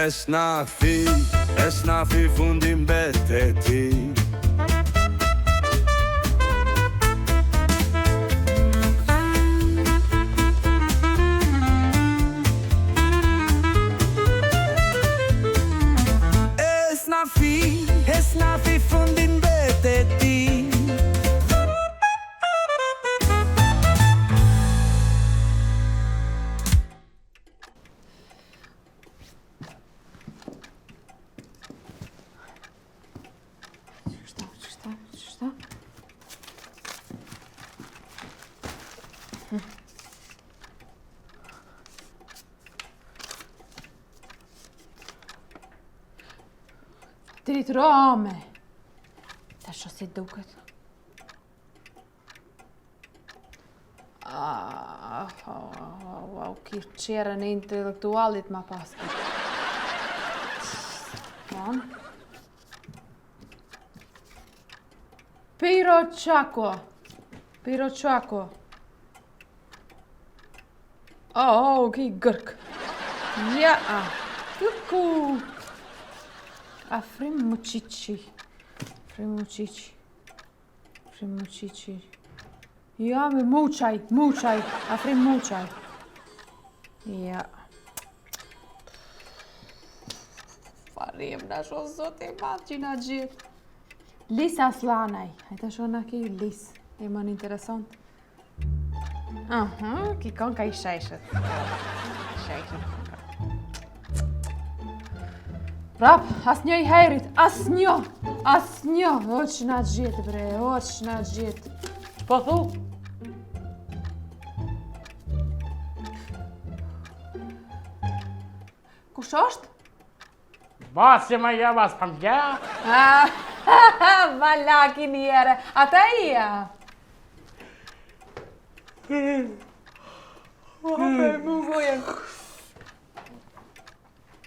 Esnafi, esnafi fundi mbete ti Esnafi, esnafi fundi mbete ti Qështa, qështa, qështa? Hm. Dritrame. Ta shoh si duket. Ah, oh, oh, ki qerën e intelektualit ma paska. Pon. Piro Çako. Piro Çako. Oh, oh, ki gërk. Ja, kuku. Afrim Muçiqi. Afrim Muçiqi. Afrim Muçiqi. Ja, me Muçaj, Muçaj, Afrim Muçaj. Ja. Farim, na sho zoti madh që na gjithë. Lis Aslanaj. Hajde shoh na ki Lis. Emën interesant. Aha, ki kon ka i sheshët. Sheshët. Prap, asnjë i hajrit, asnjë, asnjë. O, që na gjithë, bre, o, që na gjithë. Po thu? Kush është? Basi më ja vas pam ja. Ah, Valaki njere, ata i ja. O, pe mu gojën.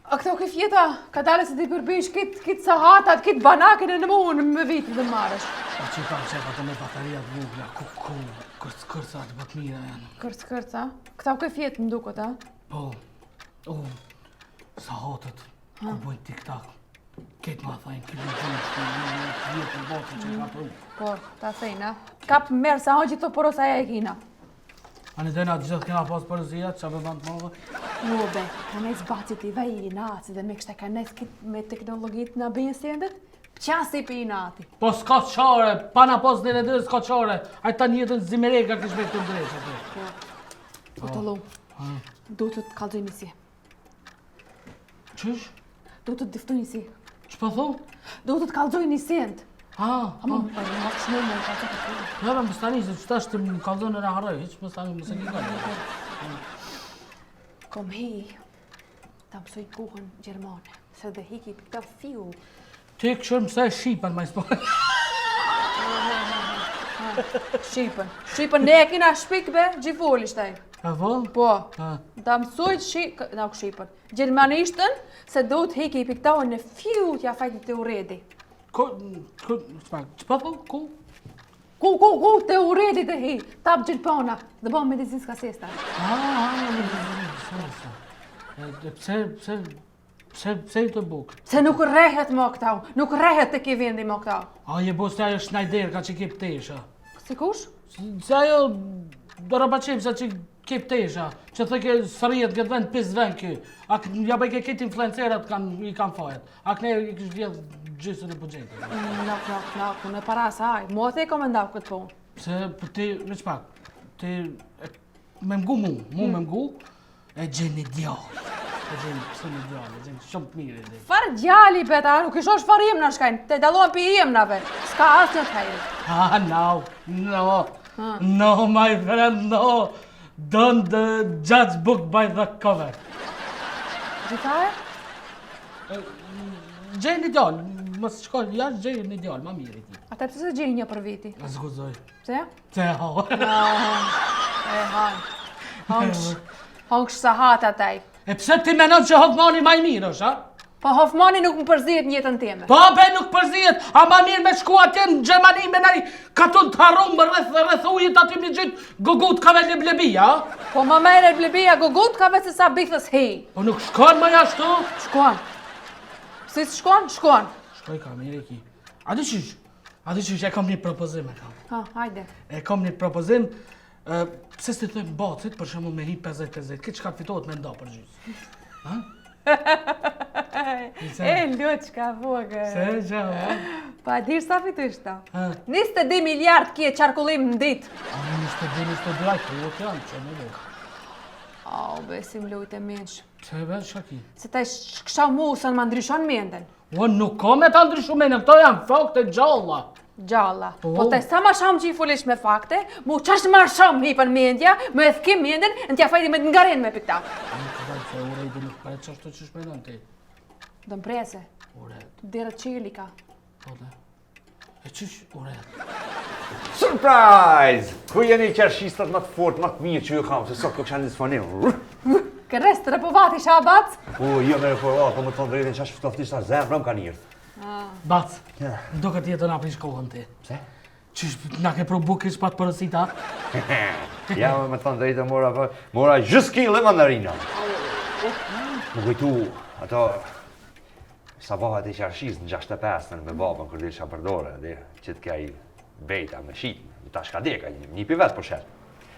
A këto ke fjeta, ka dale se ti përbish kit, kit sahatat, kit banakën e në munë me vitë dhe marrësh. A që kam qef ato me bateria të vogla, ku, ku, kërc, kërca të bëtë mira janë. Kërc, kërca. Këta ke fjetë më duket, a? Po, o, Sahatet, ku bojnë tik-tak, këtë ma thajnë, këtë më gjumë, këtë më një të jetë në botën që ka pru. Po, ta thejnë, a? Kap merë sa hongji të porosa e kina. A në dena të gjithë kena pas porozia, që be banë të madhe? Jo, be, ka nes bacit i vaj i naci dhe me kështa ka nes kit me teknologit në bëjnë sendet, Qa si për inati? Po s'ka qare, pa na pas në në s'ka qare. Ai ta jetën zimereka kish me këtë ndreq aty. Po. Po të lum. Du të të kallzoj një si. Qysh? Du të të diftoj një si. Që po thu? Du të të kallzoj një send. Ha, ha. Më më më më më të të Ja, më stani, se që tash të më kallzon e harroj, hiç më stani, më se ki kallzon. Kom hi, ta mësoj gjuhën gjermane, se dhe hiki për këta fiu. Ti këshër mëse shqipen, ma i s'po. Shqipen. Shqipen, ne e kina shpik be, gjifoli shtaj. A po? Po. Ta mësoj shqip, na shqipen. Gjermanishtën, se do të hiki i pikta në fiu t'ja fajti të uredi. Ku, ku, që po po, ku? Ku, ku, ku, të uredi të hi, tap gjilpona, dhe bo medicinska sestra. Ah, ah, medicinska sestra. E, pse, pse, Pse, pse i të bukë? Se nuk rrehet mo këta, nuk rrehet te ki vendi mo këta. A, je bo si ajo Schneider, ka që kep tesha. Si kush? Si ajo dorabaqepsa që kep tesha, që thëke s'rrihet këtë vend, pis vend kë. A ja bëjke këtë influencerat kanë, i kanë fajet. A këne i kështë vjedh gjysën e buxhetit. Nuk, nuk, nuk, unë e para saj. Mua te kom ndau këtë punë. Pse, për ti, me pak, ti, me mgu mu, mu me mgu, E gjen një djalë. E gjen pse një djalë, e gjen shumë të mirë e gjen. Far djali beta, nuk i shosh far emna shkajnë, te dallohen pi emnave. S'ka asnjë të hajrit. Ah, no, no, no, my friend, no. Don't uh, judge book by the cover. Gjithare? Gjej një djalë, mos shko jashtë, gjej një djalë, ma mirë i ti. Ata pse se gjej një për viti? A s'guxoj. Pse? Pse ha? E han. Hongsh. Hongsh sahat ataj. E pse ti menon që Hofmani ma i mirë është, a? Po Hofmani nuk më përzihet në jetën teme. Po be nuk përzihet, a ma mirë me shku atje në Gjermani me naj katun të harrum më rreth rreth ujit aty me gjitë gugutkave leblebia, a? Po ma mirë leblebia gugutkave se sa bithës hi. Po nuk shkon më ashtu? Shkon. Si s'shkon? Shkon. Shkoj ka mirë e ki. A di qysh? A di qysh? E kam një propozim e kam. Ha, hajde. E kam një propozim, pse s'i thojmë bacit, për shembull me hi 50-50, këtë çka fitohet me nda për gjysë. Ha? E, loçka vogël. Se, gjë, ha? Pa, dir sa fitush ta? 22 miliard kje qarkullim në ditë. A, 22, 22, aj, ku o kjanë, që më lë. O, besim lujtë e mensh. Pse be, shaki? Se ta kësha mu, së në ma ndryshon mendën. O, nuk ka me ta ndryshu mendën, këto janë fakte gjalla. Gjalla. Po, po te sa ma shumë që i fulish me fakte, mu qash ma shumë hipën mendja, më e thkim mendën, në t'ja fajti me të ngaren me pikta. Nuk ka dalë se ure i dhe nuk pret që ashtu që shmenon ti. Do më prese. Ure. Derët qeli ka. Po dhe. E qysh ure. Surprise! Ku jeni qarshistat më të fort, më të mirë që ju kam, se sot kërkësha një sfonim. Kërres të repovati, shabac? Po, jo me repovat, po më të thonë drejtën qash ftohti sa zemra më ka nirë. Ah. Bac, do këtë jetë na prish kohën ti. Pse? Qysh na ke pru bukë ish pat porosita? Ja, më të thonë drejtën, mora, po, mora gjysë kile mandarina. Më kujtu, ato Sabahat e qarshisë në 65-ën me babën kur dilsha përdore, dhe që të kaj bejta me shit, në tash ka deka, një, një pi vetë po shet.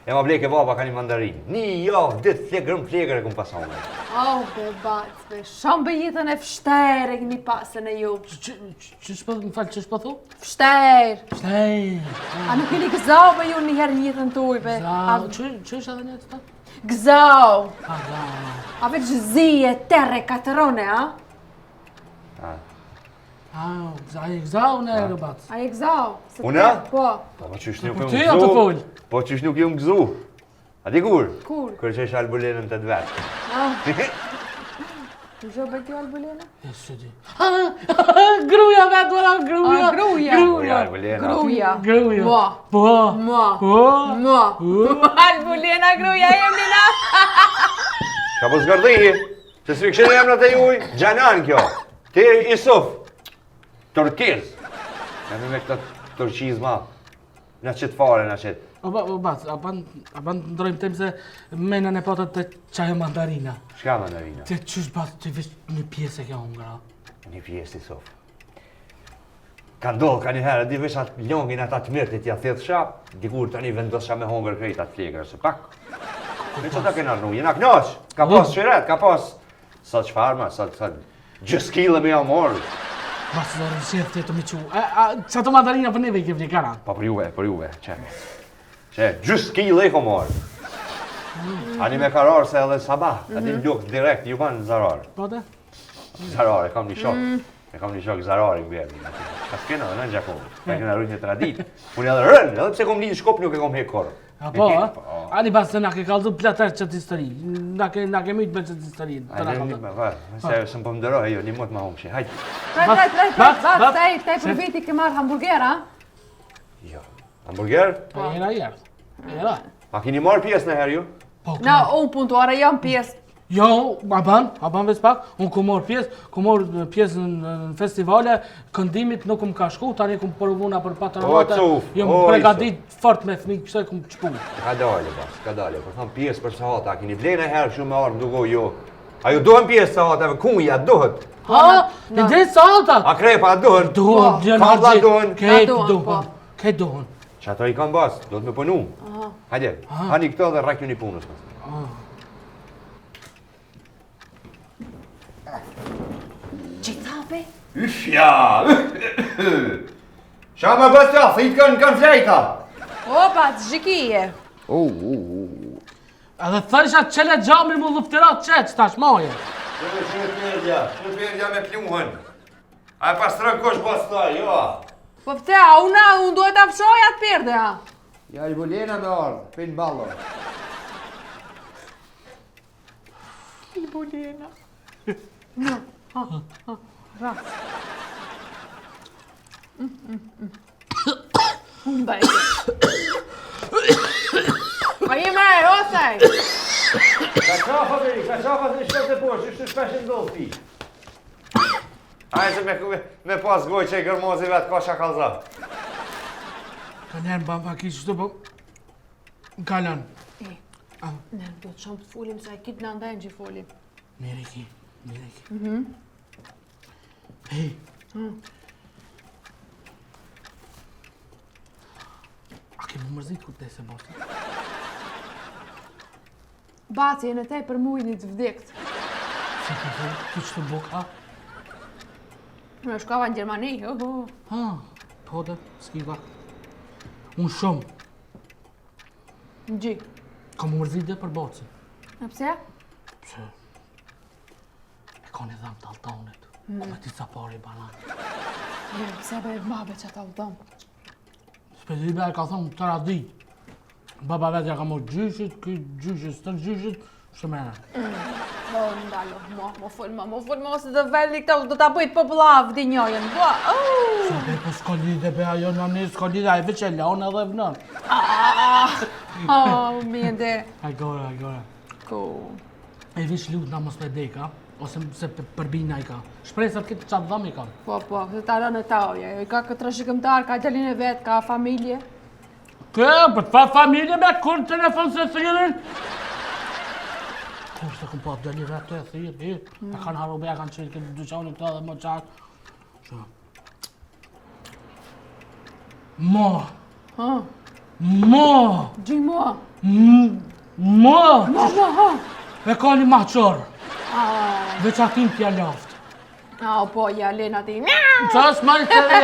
E ma bleke baba ka një mandarinë. Një javë ditë flegrë më flegrë e kum pas hongër. Oh, be bac, be, shumë be jetën e fshterë e keni pasën e ju. Që s'po, më falë, që s'po thu? Fshterë. Fshterë. A nuk keni gëzau be ju një herë në jetën tuj, be? Gëzau, që, që është edhe një të ta? Gëzau. A, gëzau. A veç zi e terre katërone, a? A. A, a je gëzau në e bac? A je gëzau? Unë? Po. Po, po qysh nuk po jam gëzu? Po ty fol. Po qysh nuk jam gëzu? A di kur? Kur? Kur që isha Albulenën të vetë. Ah. Që bëj kjo Albulena? E së di. Gruja vetë, vëra, gruja. A, gruja. Gruja, Albulena. Gruja. Gruja. Mua. Po. Mua. Po. Mua. Albulena, gruja, jemi na. Ka po zgërdhihi? Se s'i këshin emrat e juj, Gjanan kjo. Ti Isuf, Turkiz. Ne me këto turqizma, na qëtë fare, na qëtë. O, ba, o, bac, a ban, a ban të ndrojmë temë se menën e patët te qajo mandarina. Shka mandarina? Ti qysh bac, ti veç një pjesë e ke hongër, a? Një pjesë, Isuf. Ka ndodhë ka një herë, di veç atë longin ata të mirë të t'ja thithsha, dikur tani vendosha me hongër krejt atë flegrë, se pak. Me që ta kena rnu, jena knaq, ka pas qyret, ka pas, sa çfarë ma, sa, sa, gjysë kile me ja morë. Ma së zorë në shef të të mi qu, a, a, që ato mandarina për neve i ke ble kara? Pa për juve, për juve, që, që, gjysë kile i ko morë. Ani me karar se edhe sabah, mm -hmm. ati lukë direkt, ju banë zarar. Po dhe? Zarar, e kam një shok. Mm. E kam një shok zarari më vjen. Çka s'kena në Gjakovë. Ne kena rujt një traditë. Unë edhe rën, edhe pse kom lind në Shkup nuk e kom hek kurrë. A po, a? Po. Ani pas se na ke kallzu plot herë qët histori. Na ke na ke myt me qët histori. Të na kallzu. Po, se s'm po ndëroj, jo, një mot më humshi. Hajde. Prit, prit, prit, prit, prit, taj, taj për veti ke marr hamburger, a? Jo. Hamburger? Po, era era. Era. A keni marrë pjesë në herë ju? Po. Na, unë punëtore jam pjesë. Jo, a ban, a ban veç pak, unë kum marrë pjesë, kum marrë pjesë në, në festivale, këndimit nuk më ka shku, tani kum provu nëpër patronate, jam pregadit fort me fëmijë, kështu e kum çpu. Ka dale, bas, ka dale, po tham pjesë për sahata, a keni blenë herë kështu me ardhë dugo jo. A ju duhen pjesë sahateve, ku ja duhet? Ha, i dhe sahata? A krepa, a duhen? Duhen, po. Kabla duhen? Kejt duhen, po. kejt duhen. Që ato i kam bas, do të me punu. Hajde, hani këto dhe rrekjuni punës. Që tha be? Yf ja! Qa më bësë ja, thit kanë kanë flejta! Opa, të zhikije! U, u, u. Edhe thësha qele gjami mu luftirat qe, që tash moje. Që me që perdja, që perdja me pluhën. A e pastron kush pastaj, jo? Po pse, a una, unë duhet ta fshoj atë perde, a? Ja, i bulena me ardhë, pin ballo. I bulena. No, ha, ha, ras. Mm, mm, mm. Unë bëjë. Pa je më e rosaj. Ka qafa, beri, ka qafa se shkon të poshtë, është shpesh ndodh ti. Ajë se me, me, me pas gojë që e gërmozi vetë ka shakallza. Ka njerë më banë vaki që të po... Më kalon. E, ne do të shumë të folim, se e kitë në ndajnë që folim. Mirë e ki, mirë e ki. Mhm. Hej. Mm. A ke më mërzit kur të se bosë? Baci, në te për mujnë të vdikt. Se të të të që të buka? Në shkova në Gjermani, ho, ho. Ha, po dhe, s'ki vakt. Unë shumë. Në gji. Kam më mërzit dhe për bacin. Në pse? Pse? E ka një dhamë të altonit. Mm. Ku me ti sa pari banan. Jo, pse be mabe që ata u dhëmë? S'pe di be, ka thonë të radi. Baba vetë ja ka morë gjyshit, ky gjyshit, stër gjyshit, shë mena. Po, ndalo, mo, mo fol mo, mo fol mo, se do veli këta, do ta bëjt popullav di njojën, po, oh! Sa be, po s'ka lidhe be, ajo në një s'ka lidhe, ajo veç e lanë edhe vënën. Ah, oh, mi e A gore, a gore. Ku? E vish lut na mos me deka, ose se përbina i ka. Shpresat këtë qatë dhëmë i ka. Po, po, se ta rënë e ta oja, i ka këtë trashëgimtar, ka djalin e vet, ka familje. Kë, për të pa familje me kur në telefon se thirrin? Kur se këm pa djali vet të e thirr, i, mm. e kanë harru be, e kanë qenë këtë dyqanin këta dhe më qatë. Që? Mo! Ha? Mo! Gji mo! Mo! Mo, mo, ha! E ka një maqor. Ah. Veç atim t'ja laftë. A, po, ja len ati. Qës, ma i të e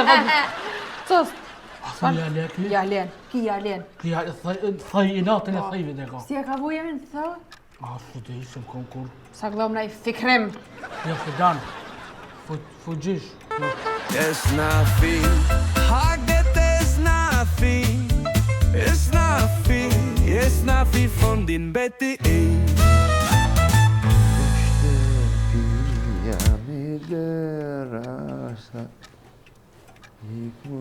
Qës. A thë ja len, ki? Ja len, ki ja len. Ki ja, thëj i natën e po. thëjve dhe ka. Si e ka vu jemin, thë? A, thë të ishëm konkur. Sa gëllom në i fikrim. Jo, fidan. Fugjish. Esnafi, hajde esnafi, esnafi, esnafi fundin mbeti. Shtëpia me dërrasa Ik më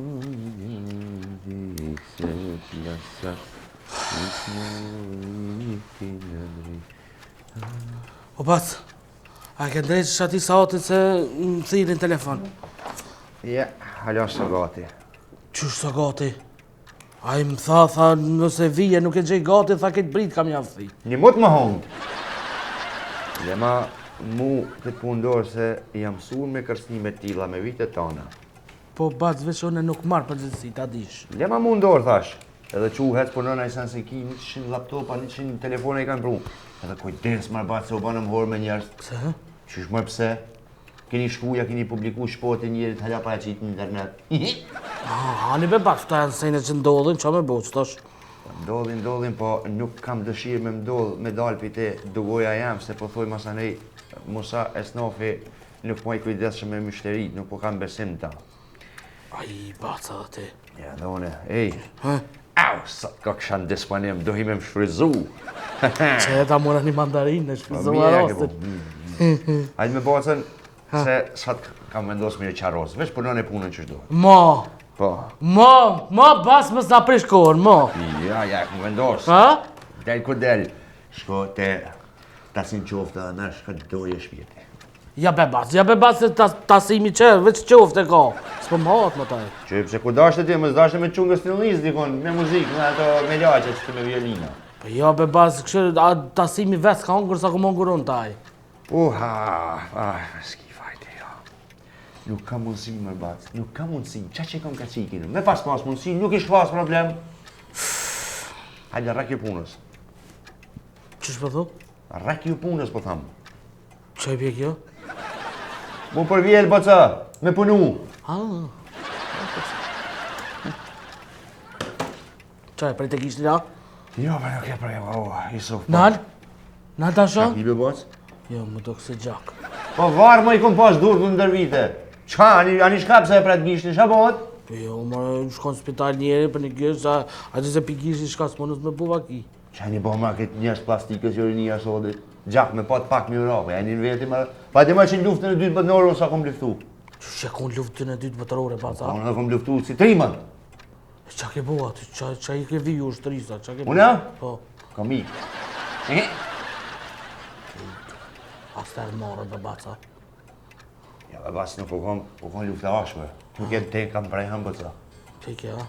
se plasa Ik më O bac, a ke ndreqë që ati sahatin se më thirrin telefon? Ja, hala së gati. Qysh së gati? Ai më tha, tha, nëse vije nuk e gjej gati, tha këtë brit kam javë thi. Një mut më hongë. Lema mu këtë punë dorë se jam mësu me kërcnime tilla me vite tana. Po bac, veç unë nuk marr përgjegjësi, ta dish. Lema mu në dorë, thash. Edhe që u hec punon ai sen se ki 100 laptopa, 100 telefona i kanë pru. Edhe kujdes mër bac se u banëm horë me njerëz. Pse? Qysh më pse? Keni shku, ja keni publiku shpotin njerit, hala pa e qitë në internet. Ah, ani be bac, këta janë sene që ndodhin, qa me bo, që tash? Ndodhin, ndodhin, po nuk kam dëshirë me ndodh, me dalë pi te dugoja jam, se po thoj masanej, Musa Esnofi nuk po i kujdesshëm me myshterit, nuk po kam besim ta. Ai, baca dhe ti. Ja, dhe une, ej, Ha? au, sot ka kësha në disponim, do hi me më shfryzu. Që e ta mora një mandarinë, e Po, shfryzova mirë, ke rastin. po. Hajde me bacën, se sot kam vendos me qarros, veç punon e punën që duhet. Mo, Po, mo, mo, bas mos na prish kohën, mo. ja, ja, kam vendos. Ha? Del ku del, shko te tasin qofta dhe merr shka doje shpirti. Ja be bas, ja be bas se ta, tasimi që, veç qofte ka. S'po më hatë më taj. Që pse ku dashte ti, mos dashte me çungë stillnis dikon, me muzikë, me ato me laqe që të me violina. Po ja be bas, kështu, a, tasimi vetë s'ka hongër sa ku më hongër unë taj. Uha, ah, s'ki fajte jo. Nuk ka mundësi më bac, nuk ka mundësi. Qa që kam ka qikin? Me pas pas mundësi, nuk ish pas problem. Hajde, rrek ju punës. Qysh po thu? Rrek ju punës, po tham. Që e bje kjo? Mu përvjel, baca, me punu. Ah. Qa e prej të gishtin a? Jo, për nuk e prej, o, Isuf. po. Nal? Nal ta shoh? Ki be bac? Jo, më do këse gjak. Po varë më i kom pas dur të ndër vite. Qa, ani, ani shka pse e pret gishtin, qa bëhet? Po jo, më shkon në spital njeri për një gisht, a, a që se pi gishtin shka s'munës me bu vaki. Qa një bo ma këtë njerëz plastikës jo rinia sotit? Gjak me pat pak më ra, po ja një veti më... Pa ti më që në luftën e dytë botërore unë sa kom luftu. Që që kon luftën e dytë botërore, baca? Unë edhe kom luftu si trimat. Qa ke bo aty? Qa, qa i ke viju ushtrisa? Qa ke bo? Unë? Po, Kom ik. Eh? as të erë marrë be baca. Ja, e bas nuk u kon, u kon lufta ashpër. Nuk e te kam prehën për të. Ti ke, a?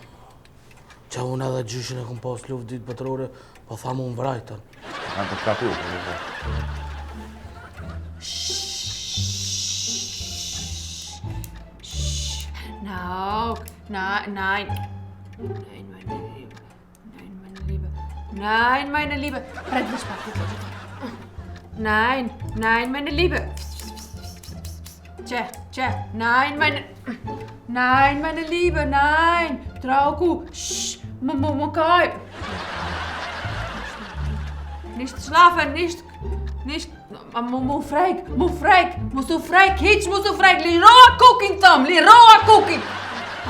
Që unë edhe gjyshin e kom pas luftë dytë botërore, po tha mu më vrajtën. Kam të shkatu, po, po. No, na, nein. Nein, meine Liebe. Nein, meine Liebe. Nein, meine Liebe. Prit veç pak, prit veç pak. Nein, nein, meine Liebe. Qe, qe, nein, meine... Nein, meine Liebe, nein. Trauku, shh, më, më, më kaj. Nicht schlafen, nicht, nicht, më, më frek, më frek, mos u frek, hiç mos u frek, liroa kukin thëm, liroa kukin.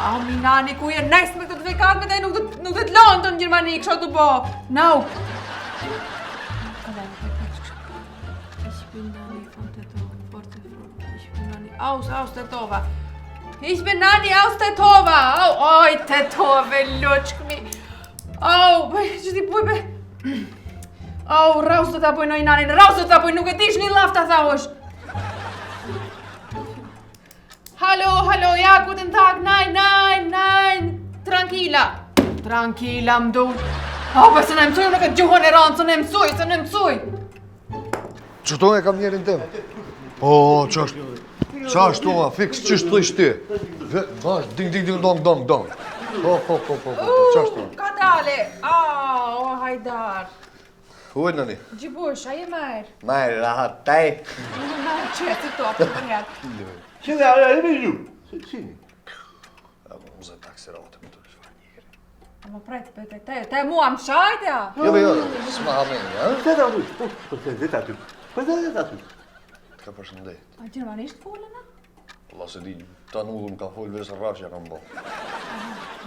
A, mi nani, ku je nes me këtë të vekat me te, nuk të, nuk të të lonë të në Gjermani, kështu të bo. Nau. Ich bin Nani von Tetova, Ich bin Nani aus, aus Tetova. Ich bin Nani aus Tetova. Au, oj, Tetove, loçk mi. Au, që ti buj be. Au, raus do ta bëj në nanin, raus do ta bëj, nuk e dish një llaf ta thash. Hallo, hallo, ja, guten Tag, nein, nein, nein, tranquila. Tranquila, më du. Au, pa se në mësuj, në këtë gjuhën e rëndë, se në mësuj, se në mësuj. Qëto e kam njerin tem? Po, që është? Qa është to, fiks, që është të ti? Bash, ding, ding, ding, dong, dong, dong. Po, po, po, po, po, po, që është to? Ka dale, ah, o Hajdar. Ujë, nani? Gjibush, a je marë? Marë, rahat, taj. Unë marë që si to, për për herë. Që dhe, a, e me ju? Si, si? A, më zë taksirate, më të shfarë njeri. A më pret, pe, te, te, te mua më shajte, a? Jo, jo, s'ma hameni, a? Të të aty, po, po, të të aty, po, të të aty. Të ka përshëndet. A gjermanisht folën, a? Allah se di, ta nullë më ka folë, veç rrafsh ja kam bo.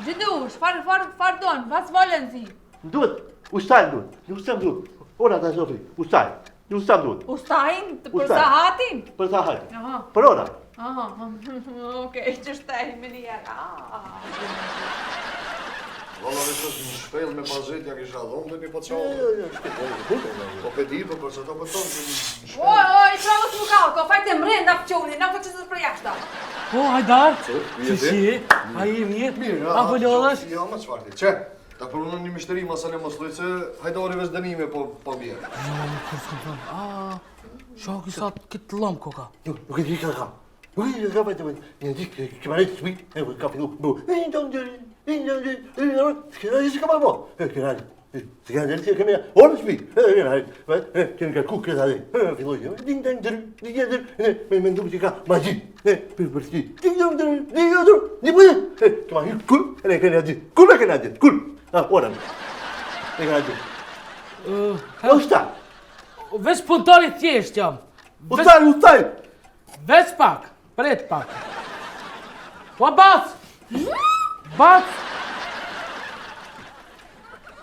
Gjidush, far, far, far don, was wollen Sie? Duhet, ustaj duhet, nuk s'jam duhet. Ora ta zofi, ustaj, nuk s'jam duhet. Ustajin, të për Ustaj. sahatin? Për sahatin. Aha. Për ora. Aha, okej, që shtaj me një herë. Ah. Valla veç është një shpellë me pazit, ja kisha dhonë dhe një po Jo, qallë. jo, jo, shpellë. Po pe di, po për që to po tonë, që një shpellë. Oj, oj, qa mos më ka, ko fajte mrenda fqoni, na po që së për jashta. Po, Hajdar, ku si je ti? si, a je mirë? Mirë, A po lodhesh? Jo, më çfarë ti? Çe, ta përunën një myshteri masane mos thuaj se Hajdari veç dënime po po bie. Jo, kur s'kom thënë, a, shoki sa këtë lëmë koka. Nuk, nuk e di ka ka. Nuk e di ka pa të një ditë që më rrit shtëpi, e ka fillu. Bu. Ding dong ding, ding dong ding, ding dong. S'ka di s'ka më bo. E kena. S'ka di s'ka kemi. Orë në shtëpi. E kena. E kemi ka ku këta dhe. E filloi. Ding dong ding, ding dong ding. Me mendu që ka magji. E për për ti. Ding dong ding, ding dong ding. Një po. E kema hy kul, e kena di. Kul e kena di. Kul. Ah, ora. E kena di. Usta. Veç punëtor i thjesht jam. Veç, Ustaj, ustaj. veç pak, pret pak. Po bac! Bac!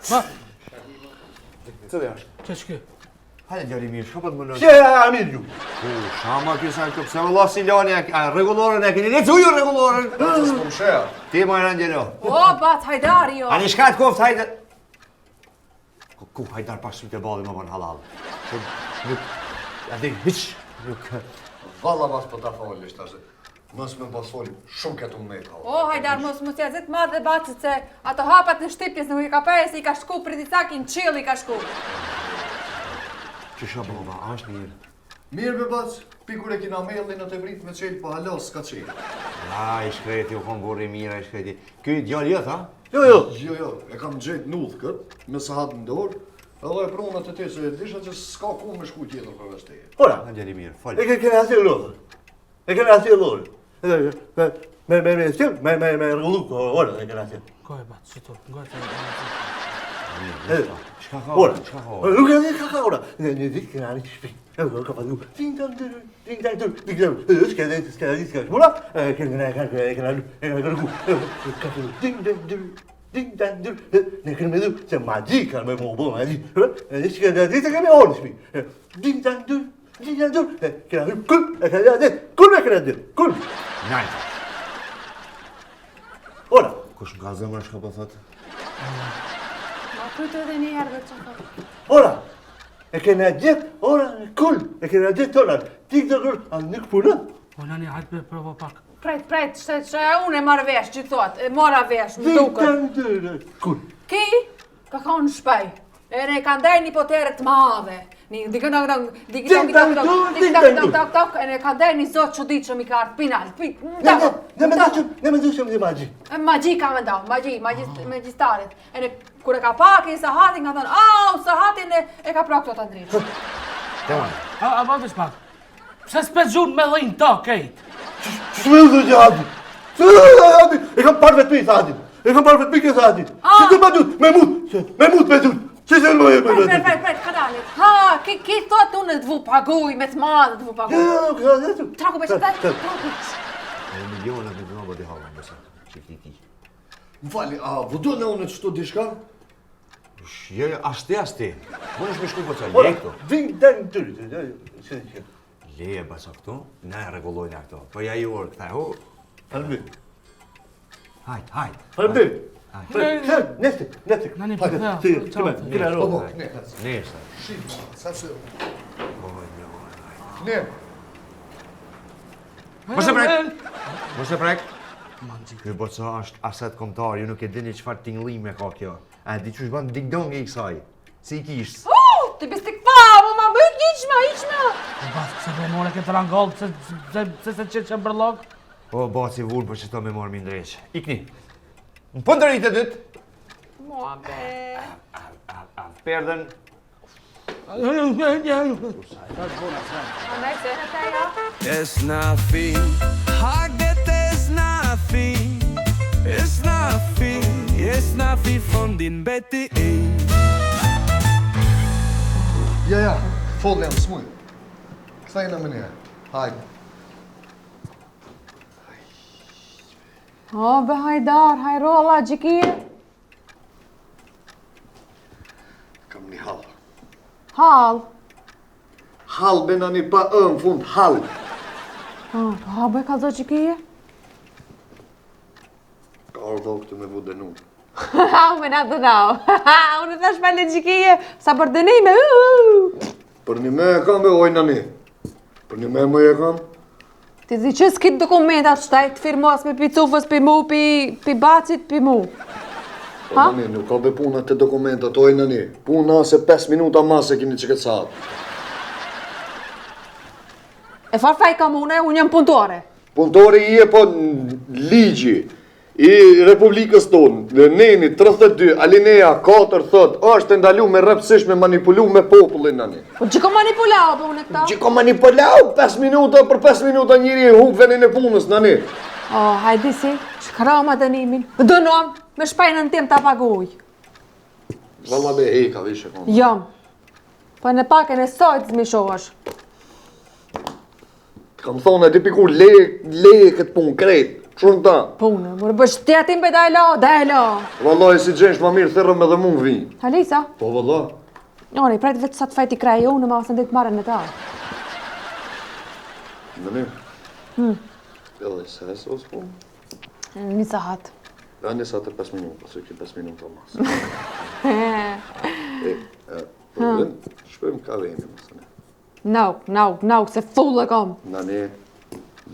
Ba, Cili është? që që kjo? Hajde djali mirë, shko po të mënoj. Që e amin ju? Po, shama kjo sa kjo, pse vëlla si lani, a rregulloren e keni lexu ju rregulloren? S'po më shea. Ti më rëndë djalo. O, bat, Hajdari, jo. Ani shka të koftë, hajde. Ku, ku Hajdar pak sytë e balli më bën halal. Se nuk, a di, hiç, nuk. Valla mas po ta folish tash. Mos më pas fol, shumë këtë unë me ka. O, Hajdar, mos mos ja zit madhe bacit se ato hapat në shtipjes nuk i ka pe se i ka shku për dicakin qill i ka shku. Që shë baba, a është mirë? Mirë be bac, pikur e kina mellin në të vrit me qelë, po hala s'ka qelë. A, i shkreti, u kon burri mirë, i shkreti. Ky djalë jot, ha? Jo, jo. Jo, jo, e kam gjetë null kët, me sahat në dorë, edhe e prona të te se e disha që s'ka ku me shku tjetër përveç teje. Ora. Ha, djali mirë, fol. E ke kena asë lodhë. E kena asë lodhë. Me me me me me me me me rregullu ora e kena asë. Goj, bac, që to, goj, të... Çka ka? Ora. Çka ka? Nuk e di ka ka ora. Në një ditë kena në shtëpi. E ka fillu. Ding dong ding ding dong ding ding dong. S'ka di s'ka di s'ka. Ora, e kena kena kena kena kërku. Ka fillu. Ding dong ding ding dong ding. Ne kena mendu se magji ka me më bë magji. E s'ka di se kemi orë në shtëpi. Ding dong ding ding dong ding. Kena hy kul, e kena di. Kul e kena di. Kul. Nal. Ora. Kush më ka zemër shka po thot? Ma kujtë edhe një herë dhe që thotë. Ora. E kena gjetë ora kul. E kena gjetë ora. Tik dong ding, a nuk punon. Po nani, hajtë për provo pak. Pret, pret, shtë, shtë, unë e marr vesh, që thot, e mora vesh, më duket. Kur? Ki, ka konë në shpej. E ne ka ndej një potere të madhe. Një ding dong dong, ding dong dong dong, ding dong dong dong dong, e ne ka ndej një zot çuditshëm i ka ardhë pinal, pi, Ne, ne, ne me dashëm, ne me dashëm një magji. E magji ka me ndau, magji, magji, magjistarit. E ne kur e ka pa ki sahatin, ka thënë, au, sahatin e, e ka pra këto të ndrish. A, a, a, veç pak. Pse s'pe gjun me dhinë ta, kejt? Ç'më dhë që hadi? Ç'më dhë hadi? E kam parë vetë sahatin. E kam parë vetë ke sahatin. Si të ma gjut? Me mut, me mut me gjut. Si të më Pret, pret, pret, pret, ka dali. Ha, ki, ki thot unë të vu paguj, me të madhe të vu paguj. Traku me që traku. Edhe miliona me të nëbë di halë, mësa, që ti ti. Më fali, a vudu në unë qëtu diçka? Jo, jo, as ti, as ti. Më është me shku po qa, le këto. Ding, dang, dyr. Leje baca këtu, na e rregullojnë këto. Po ja ju orë këta, hu. Faleminderit. Hajt, hajt. Faleminderit. Hajt. Neste, neste. Nani po thea. Ti, ti, ti, Po, po, ne. Neste. Shit, sa se. Po, jo. Ne. Mos e prek. Mos e prek. Ky baca është aset kombëtar, ju nuk e dini çfarë tingëllime ka kjo. A e di qysh bën ding dong i kësaj? Si i kishës. Uh, ti bestik pa, mo ma bëj hiçma, hiçma. Po bas, pse po more këtë rangol, pse pse pse se qetë që bërllok? Po baci vun po qëto me marrë mi ndreq. Ikni. Në po ndërit e dytë. Mua be. A, a, a, perden. Andaj se në ta ja. Esnafi, Haget esnafi, esnafi, esnafi fondin beti. Ja, ja, foll jam, s'muj. Kthejna më një. Hajde. O, be hajdar, hajrolla, gjikije. Kam një hall. Hall. Hall be nani pa ë në fund, hall. Oh, po ha bëj kallzo gjikije. Ka ardhë këtu me vu dënu. Ha, me na dënau. Unë thash pa le gjikije, sa për dënime. Për një me e kam be, oj nani. Për një me më e kam. Ti di që s'kit dokumentat shtaj të firmos me pi cufës, pi mu, pi, pi bacit, pi mu. Po nani, nuk ka be puna të dokumentat, oj nani. Puna se 5 minuta mas e kini që këtë sahat. E far faj kam une, unë jam punëtore. Punëtori i e po ligji i Republikës tonë, në neni 32, alinea 4 thot, është e ndalu me rreptësisht me manipulu me popullin nani. Po që ko manipulau po unë këta? Që ko manipulau 5 minuta për 5 minuta njeri e humb venin e punës nani. O, hajde si, shkrama dënimin. Dënom, me shpejnën tim ta paguj. Valla be, e ka vishe konë. Jam. Po në pak e në sojtë zmi shohësh. Të kam thonë, e di pikur, le, le këtë punë, krejt, qërën ta. Punë, mërë bësh ti atim pe dajlo, dajlo. Valla, e si gjensh ma mirë, thërrëm edhe mu vi. Halisa, Po, valla. ore, pret vetë sa të fajti kraj unë, ma ose ndit marrën me ta. Në një. Hmm. Edhe se e sos po? Një sahat. Ja, një sahat e 5 minuta, se ki 5 minuta mas. e, e, po, shpojmë kaveni, mas. ne. Nauk, nauk, nauk, se full e kom. Nani,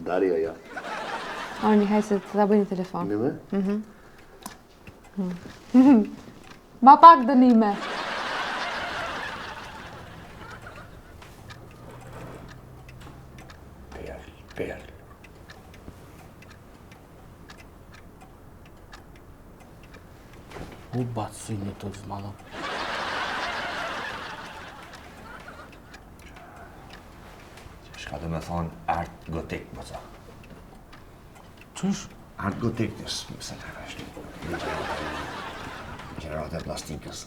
Daria ja. Ani, hajde se të ta bëj një telefon. Një me? Ma pak dënime. Perl, perl. U bac një të zmadho. Shka do me thonë art gotik, baca. Qysh? Art gotik, të së të është. Gjenerata e plastikës.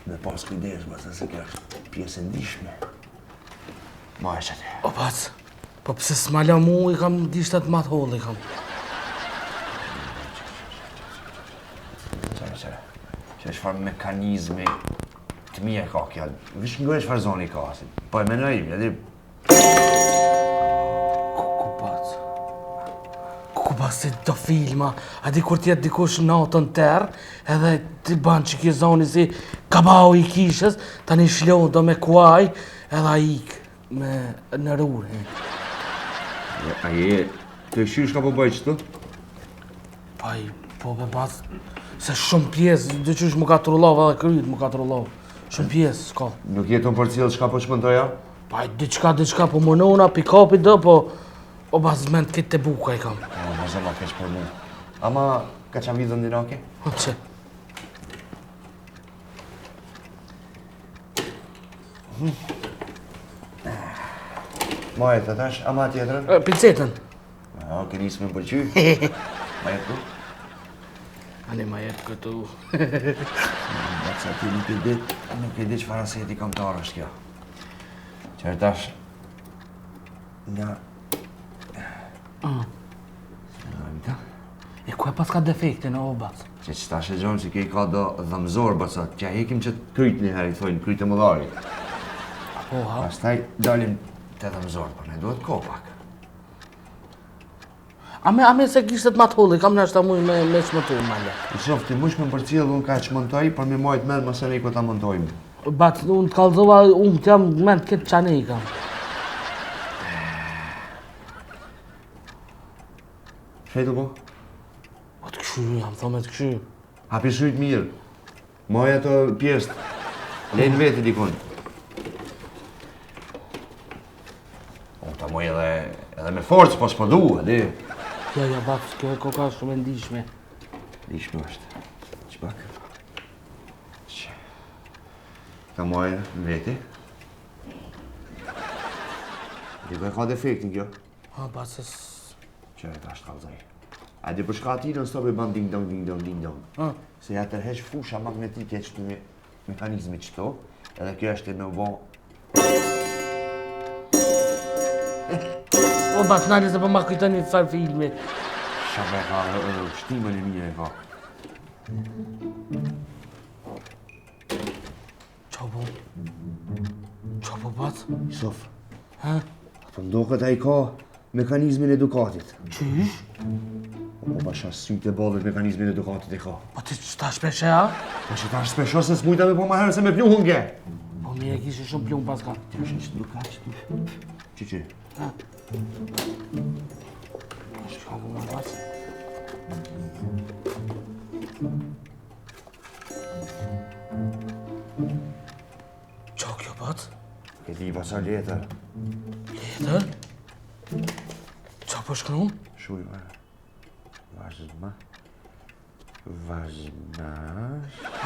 Me pas kujdes, baca, se kjo është pjesë e ndishme. Ma e që O bac, po pse s'ma la mu i kam gishtat ma të hollë i kam. Qere, qere. Qere, çfarë mekanizmi të mirë ka kjo. Vish ngore çfarë zoni ka. Si. Po e menoj, edhe Kuku bac. Kuku bac si do filma. A di kur t'jetë dikush natën tërë, edhe ti ban që ki zoni si kabau i kishës, tani shlon do me kuaj, edhe a ik. me në rurë. he. A je, të kqyr çka po bëj qëtu? Pa i, po be bac, se shumë pjesë, dhe qysh më ka trullov edhe kryt më ka trullov. Shumë pjesë, s'ka. Nuk je tu më përcjell çka po çmontoja? Pa i, diçka, diçka, po munona, pick-upit do, po, o bac, mend këtë te buka i kam. O, mos e ma keq për mu. Ama, ka qa vidhën dinake? O, që? Maje të tash, ama tjetrën? E, Pincetën. A, ke nisë me më pëlqy. Ma jep këtu? Ani ma jep këtu. Baca ti nuk e di, nuk e di çfarë aseti kombëtar është kjo. Qërë tash, nga... Ah. Nga E ku e pas ka defektin o bac? Që që tash e gjonë që kjo i ka do dhëmzor, baca, që hekim që të kryt një herë i thojnë, kryt e mëdharit. Po, ha? Pastaj dalim të dhëmzor, por ne duhet ko pak. A me, a me se kishtet ma të holli, kam nashta muj me, me çmontu ma le. Isuf, ti mush me më përcjell, unë ka çmontoj, për me majt mend mos e ne ku ta montojmë. Bac, unë të kallzova, unë të jam mend këtë qanë i kam. Shejtu po? Po të këshyr, jam thonë me të këshyr. Hapi syt mirë. Maj ato pjesët. Lejnë veti dikun. O, ta moj edhe, edhe me forcë, po s'po du, e di. Ja, ja, bac, kjo e koka është shumë e ndishme. Ndishme është. Që pak? Që. Ta moj në veti. Di ku e ka defektin kjo? Ha, bac, se s... Që e tash kallzoj. A di për shka ati non stop i ban ding dong ding dong ding dong. Ha. Se ja tërheq fusha magnetike që të me mekanizmi qëto, edhe kjo është e me u bo O, bac, nali se po ma kujton një farë filmi. Shaka e ka edhe shtimën e mirë e ka. Qa po? Qa po, bac? Isuf, Ha? po ndoket ai ka mekanizmin e Dukatit. Qysh? Po po basha sytë e ballit mekanizmin e Dukatit e ka. Po ti që ta shpeshe, ha? Po që ta shpesho se s'mujta me po ma herë se me pluhun ke. Po mirë e kishe shumë pluhun paska. Ti është një Dukat që tu. Që që? Ha? Shka po më bac? Qa kjo bac? E di baca letër. Letër? Qa po shkruan? Shuj, ma. Vazhma. Vazhma.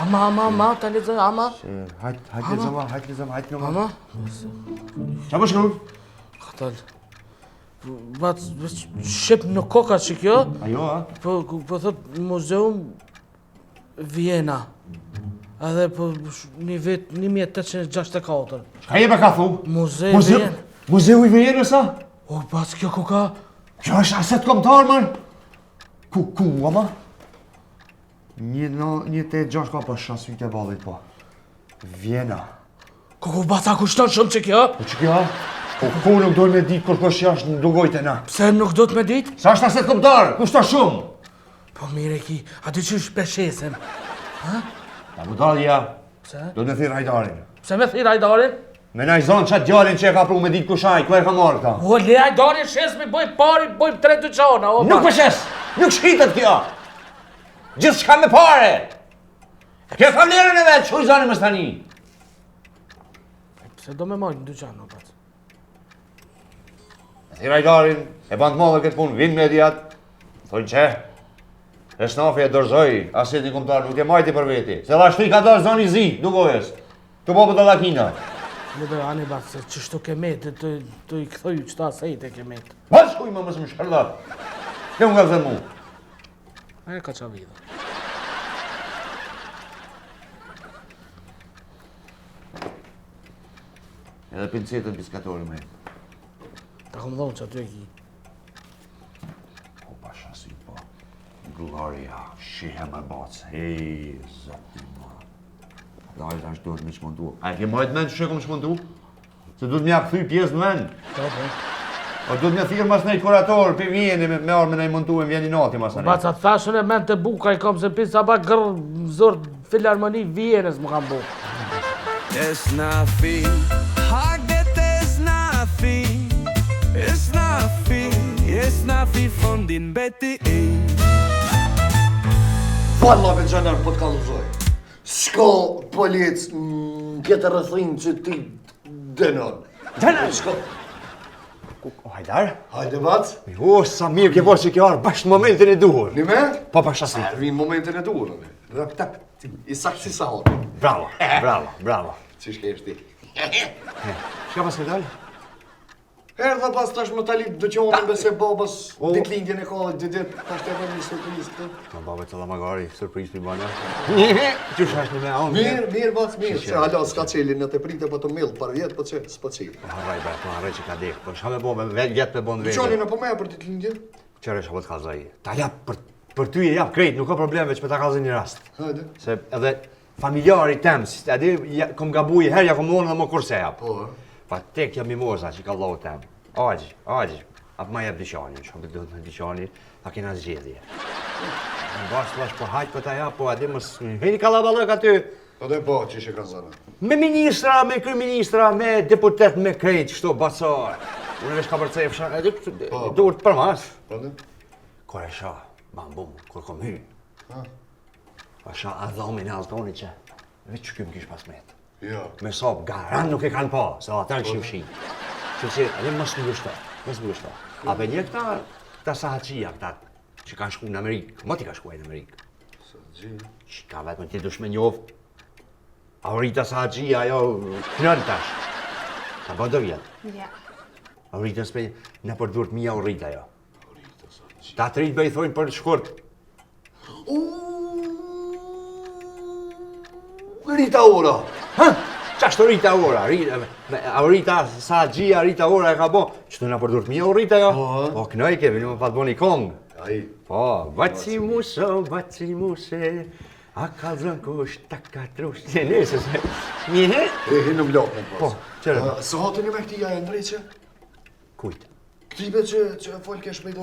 Ama, ama, ama, ta lexoj, ama. Se, hajt, hajt lexoma, hajt lexoma, hajt lexoma. Ama. Qa po shkruan? Ka dalë. Bac, veç shqip në koka që kjo, Ajo, a? po, po thot Muzeum Viena. Edhe po një vit 1864. Çka jebe ka thu? Muze Muzeu, Vien. Muzeu i Vienës, a? O, bac, kjo koka, Kjo është aset kombëtar, mër. Ku, ku, ama? Një, no, një te gjashtë ka po shasyt e ballit, po. Viena. Ku ku baca kushton shumë që kjo? Po që kjo? Po ku nuk dojnë me ditë kur kush jashtë në dugojt e na? Pse nuk do të me ditë? Sa është aset kombëtar? Kushton shumë? Po mirë e ki, a di qysh peshesim? Ha? Ta budallja, Pse? do të me thirr Hajdarin. Pse me thirr Hajdarin? Me na i zonë qatë djalin që e ka pru me ditë kush ai, ku e ka marrë këta? O, le Hajdarin shes me bëj pari, bëj tre dyqana, o Nuk bac. po shes, nuk shitet kjo. Gjithë shka me pare. Kjo ka vlerën e vetë, që i zonë mos tani. Pse do me marrë në dyqan, o bac? E thirr Hajdarin, e ban të madhe këtë punë, vinë mediat, thonë që, Esnafi e dorëzoi asetin kombëtar, nuk e majti për veti. Se dhe ashtu i ka dalë zoni zi, Dugojës. Të bo budallakina. Në dhe ani bac, se qështu ke metë, të, të i kthoj qëta asete ke metë. Pa shkuj më mos më shkërlat. Kjo më ka thënë mu. A e ka qa vidha. Edhe pincetën piskatorin me. Ta kom dhonë që aty e ki. Po pasha si po. Gloria, shihe me bacë. Hej, zoti ma. Dajë, tash duhet me çmontu. A e ke majtë mend që e kom çmontu? Se duhet me ja kthy pjesë në vend. Po, po. O duhet me thirr mas nej kurator, pe vjeni me, me armë me nej montu e vjeni nati mas anej. Baca thashën e mend të buka i kom se pisa ba gërë zor filharmoni Vienës më kam bu. Esnafi, hajde te esnafi. Esnafi fundin mbeti Valla be Xhener po të kallëzoj. S'ka polic në këtë rrethinë që ti dënon. Xhener! S'ka. O, Hajdar? Hajde bac. O, sa mirë ke bërë që ke ardhë bash në momentin e duhur. Një me? Po, pa shasi. Ervi në momentin e duhur. ane. Rap tap. I saktë si sahati. Bravo, bravo, bravo. Qysh ke ti? Çka pas ke dalë? Erdha pas tash më tali dyqanin bese babës O. ditëlindjen e ka dy ditë, tash të bëjmë një surprizë këtu. Ka baba të magari, surprizë mi bëna. Qysh është një me unë? Mirë, mirë bac, mirë, se hala s'ka çelin në të pritë po të mill për vjet, po që s'po çel. Po harroj, bre, po harroj që ka dek. Po çka me bo, me vetë vjet me bon vetë. Dyqanin apo më për ditëlindjen? Qëre shka po të kallzoj. Ta jap për për ty e jap krejt, nuk ka problem veç me ta kallzoj një rast. Hajde. Se edhe familjari tem, si a di, ja, kom gabu i herë, ja kom lonë dhe më kurse jap. Po, Pa tek jam mimoza që ka vllau tem. Axh, axh, apo ma jep dyqanin, çka më duhet në dyqanin, a kena zgjedhje. Në bashkë thash, po hajt po ta jap, po a di mos hini kallaballëk aty. Po dhe po, që ishe kanë zënë. Me ministra, me kryeministra, me deputet, me krejt, kështu bacar. Unë veç ka përcefsha, edhe Po. duhet për mas. Po dhe? Kur e sha, bam bum, kur kom hy. Pa sha adhamin e Altonit që veç që kjo më kish pas met. Jo. Me sa garant nuk e kanë pa, se ata në kishin fshi. Që që, edhe mos më ngushto, mos më ngushto. A pe një këta, këta sahatqia, këta që kanë shku në Amerikë, mo ti ka shku ai në Amerikë. Sahatxhi. Që ka vetëm ti dush me njoft. Aurita Sahatqia, ajo kënën tash. Ka bë do vjet. Ja. Aurita s'pe në për durët mia Aurita ajo. Aurita Sahatxhi. Ta të rritë bëj thojnë për shkurt. Rita Ora. Ha? Qa është Rita Ora? Rita, me, Aurita Sahatqia, Rita Ora e ka bo. Që të në për durët mia Aurita ajo? Po, Po kënoj ke, vini më pat bo një kongë. Ai. Po, baci muso, baci muse, a ka zënë kush, ta ka trush, se nese se, një he? E hi në mlot me pas. Po, qëre? Sahatin e me këti ja e ndreqe? Kujt? Këtipe që, që folke shpejt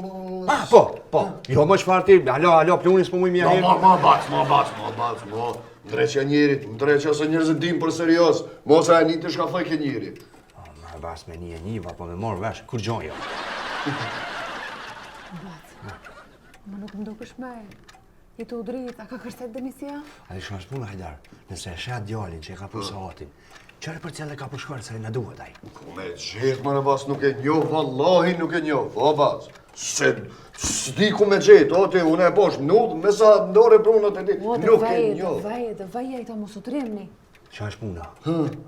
Ah, po, po, jo më çfarë ti, alo, alo, pluni s'po muj mja Ma, herë. ma, ma, bac, ma, bac, ma, bac, ma. Ndreqja njerit, ndreqja se njerëzit din për serioz. Mos e një të shka thojke njeri. Po, ma bas me një e njiva, po me morë vesh, kur gjon jo. Bac, më nuk më dukesh me. Je të udrit, a ka kërset Denisia? A di shka është puna, Hajdar, nëse e sheh djalin që e ka pru sahatin, qëre për cele ka përshkuar se na duhet ai. Ku me gjithë më në bas nuk e njoh, vallahi nuk e njoh, o bas. Se s'di ku me gjetë, o ti, unë e bosh, nuk, me sa ndore prunët e ti, O, të nuk e vaje, të njoh. vaje, të vaje, ai ta mos u tremni. Qa është puna?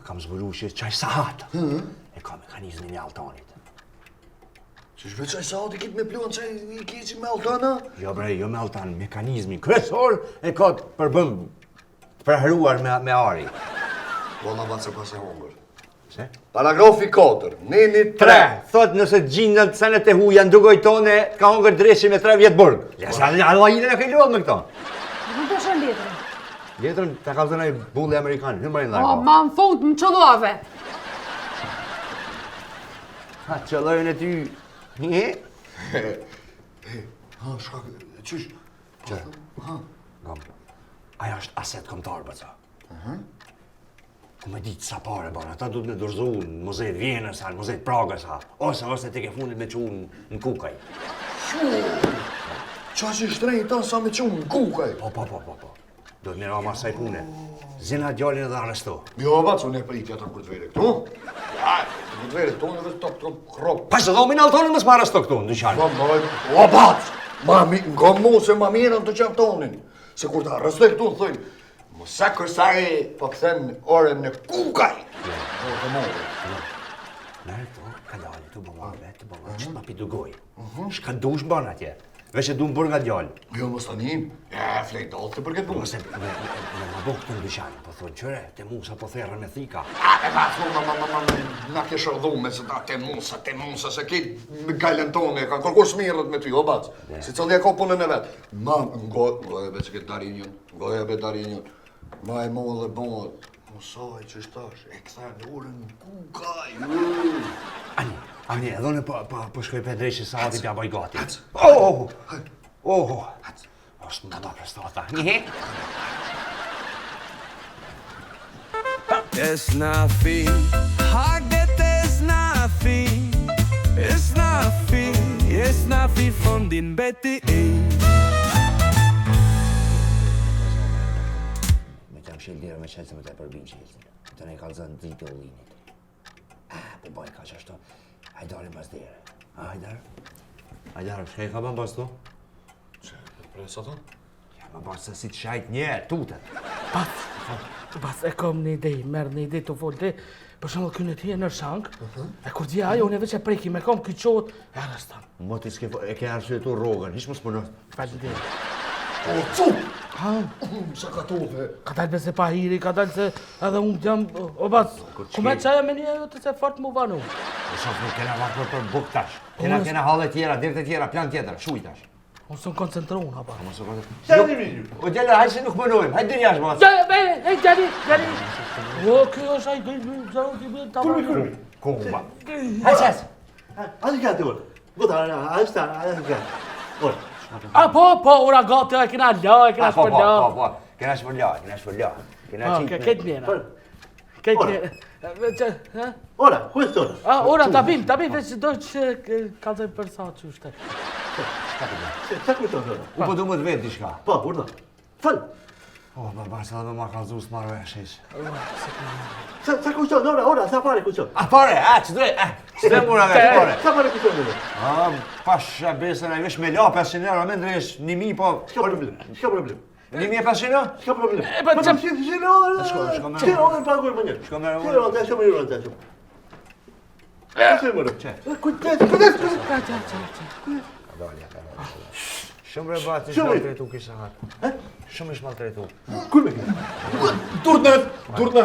Kam zbulu që qaj sahat e ka mekanizmin e Altonit. Që shpe qaj sahati kitë me pluan, qaj i keqi me altana? Jo bre, jo me Altan, mekanizmin kryesor e ka të përbëm të preferuar me, me ari. Valla bac e pas e hongër. Pse? Paragrafi 4, neni 3. 3. Thot nëse gjindën senet e huja në dugoj tone, të ka hongër dreqi me 3 vjet burg. Ja sa Allah i në ke lodh me këto. Nuk të shën letrën. Letrën ta ka dhënë ai bulli amerikan, hyn më O, ma në fund, më qëllove. Ha qëllojën e ty. Një? Ha, shka, qysh? Që? Gam. Ajo është aset kombëtar, baca. Ku me ditë sa pare bën, ata duhet me dorëzu në muze të Vjenës, a në muze të Pragës, a, ose ose tek e fundit me çu në në Kukaj. Qa që shtrejnë ta sa me qu në kukaj? Po, po, po, po, po. Duhet me ra mas saj pune. Zina djalin edhe arresto. Jo, bac, unë e priti ata kur të vere këtu. Ja, kur të vere këtu, unë edhe top, top, krop. Pa se dhomin Altonin mos më arresto këtu në dyqan. Ma, ma, o, bac, ma, mi, nga mu se ma mirë në të qaftonin. Se kur të arrestoj këtu, thojnë, Musa Kursari po kthen orën në kukaj. Po, të morë. Merë këto, ka dalë, tu bë vetë, tu bë që të ma pitu gojë. Shka dush bën atje. Veç e du në burg atë djalë. Jo, mos tani, e, flej dalë për këtë punë. Ose me, me, me ma bo këtë në dyqan, po thonë qëre, te Musa po therrën me thika. A, e ba, thu, ma, ma, ma, ma, ma, na ke shërdhu me se ta te Musa, te Musa, se ki me gajlen tonë, e ka kërkur smirët me ty, o bac. Si cëlli e ka punën e vet. Ma, ngo, ngo e be që këtë darinjën, ngo e be darinjën. Ma e mo dhe bëhet. Musaj që shtash, e kthen orën në kukaj. u. Ani, ani, edhe unë po, po, po shkoj pe drejtë që sahati t'ja bëj gati. Oh, oh, oh, oh. Osë më da prostata. Një? Esnafi Hajde esnafi Esnafi Esnafi. Kafi fundin beti Me të mshel dera me qelë se me të e përbin qelësin. Me të ne kalzën dritë e ullinit. Ah, po baj ka që ashtu. Hajdari mas dere. A, Hajdar? Hajdar, shka i ka ban pas tu? Që, për e sa tonë? Ja, më bas se si të shajt një, tutet. Pas, pas e kom një ide, merr një ide të fol ti. Për shembull ky në ti në shang, e kur di ajo unë veç e preki me kom ky çohet, e arreston. Mo ti s'ke, e ke arsyetu rrogën, hiç mos puno. Faleminderit. O, cup! Ha, Sa ka tove? ka dalë se pahiri, ka dalë se edhe unë jam, o bas, ku me qaja me një ajo të se fort mu vanu. E shoh nuk kena vakt për për buk tash. Kena kena halle tjera, derte tjera, plan tjetër, shuj tash. Unë s'u koncentru unë, apo. Mos u koncentro. Çfarë jeni ju? O djalë, hajde se nuk mënojmë, hajde deri jashtë mos. Ja, e, e, djali, djali. O, ky është ai, ky, ky, ky, ky, ta Kurmi, kurmi. Kumba. Hajde çes. Hajde gati ora. Gota, hajde sta, hajde gati. Ora. A, po, po, ora gati, e kena la, e kena Po, po, shpërla. po, po. Kena shpërla, kena shpërla. Kena Po, qitë. këtë njena. Këtë njena. Ha? Ora, ku është ora? A, ora, ta bim, ta bim, veç do që kallzoj për sa që është. Çka kujton ora? U po du më të vetë diçka. Po, urdhë. Fal. O, ma bas edhe me ma kallzu s'marr vesh hiç. Sa sa kujton ora, ora, sa pare kujton? A pare, a ç'do, a ç'do mora vesh pare. Sa pare kujton ora? A, pash a besën ai vesh me la 500 euro, me ndresh 1000 po. S'ka problem. S'ka problem. 1500 euro? S'ka problem. E, po, Po, që që ora? Shko, shko me. Që ora paguaj më një. Shko me Që ora, ta shoh më ora, ta shoh. Çe më ora? Kujdes, kujdes, kujdes. Ka, qa, qa, qa. Ka dalja, ka dalja. Shumë rebat, ish Shumë. maltretu kisha hat. Shumë ish maltretu. Kur me? Durt në, durt në.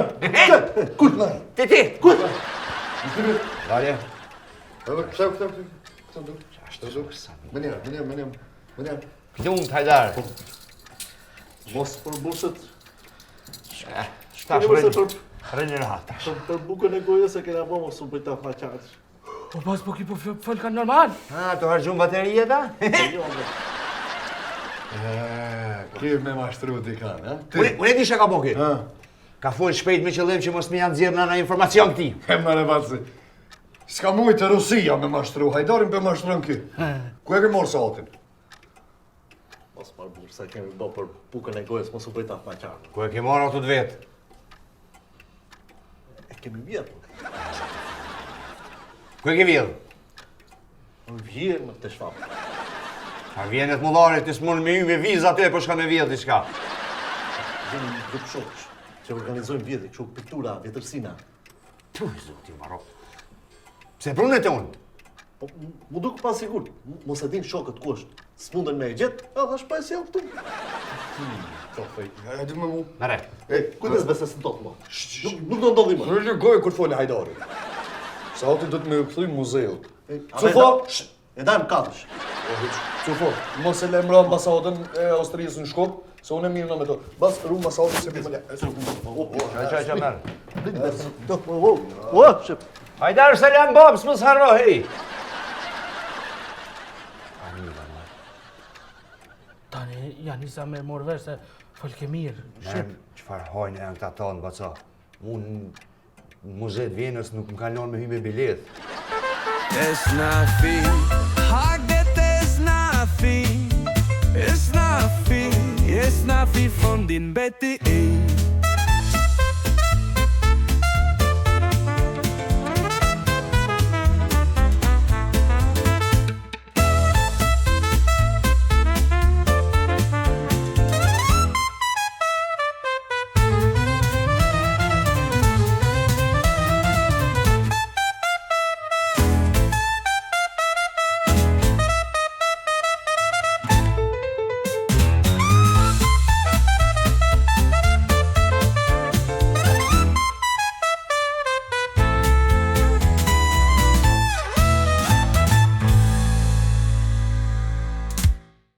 Kur? Ti ti. Kur? Dalje. Edhe kësa, kësa, kësa, kësa, durt. Kësa, durt. Më njerë, më njerë, më njerë, më njerë. Lumt Hajdar. Mos për busët. Tash Keni mos rrini. për Rrini rahat tash. për, për bukën e gojës e kena bo mos u bëj ta faqat. O, bas, po ki po fol ka normal. Ha, të harxhun bateriet a? Jo, mo. Ki me mashtru dikan, ha? Ti. Unë unë e di çka ka bo ky. Ha. Ka fol shpejt me qëllim që mos më janë nxjerr në informacion këtij. E mëre baci. S'ka mujtë të Rusia me mashtru, Hajdarin pe mashtron ky. Ku e ke marrë satin? Mos për burë, sa kemi bo për bukën e gojës, mos u bëj ta faqat. Ku e ke marrë ato të vet? E kemi vjedhur. Ku e ke vjedh? Në vjen në këtë shfap. A vjen e të mullarit, ti s'mund me hy me vizë aty e po shka me vjedh diçka. Vjen një grup shokësh që organizojnë vjedhje, kështu piktura, vjetërsina. Tu, zoti, marro. Pse prunë e tonë? Po mu duk pa sigurt, mos e din shokët ku është. S'munden me e gjet, e thash pa e sjell këtu. Qofej. E di me mu. Mere. E, Kujdes bese s'ndodh më. Nuk, nuk do ndodhi më. Në lë gojë kur fole Hajdari. Sati do të me u kthy muzeut. E, a Cufo, e da- E dajmë katësh. O, hiç. Cufo, mos e lëmro ambasadën e Austrisë në Shkup, se unë e mirë në me to. Bas, ru ambasadën se mi më le. Qa, qa, qa, merë. Do, o, o, o, shep. Hajdar, selam babs, mos harro, hej. Tani, ja nisa me morë vesh se fol ke mirë, shqip. Çfarë hajnë janë këta tonë, baca? Unë në muze të Vjenës nuk më kanë lënë me hy me bilet. Esnafi Hagdet esnafi Esnafi Esnafi fundin beti.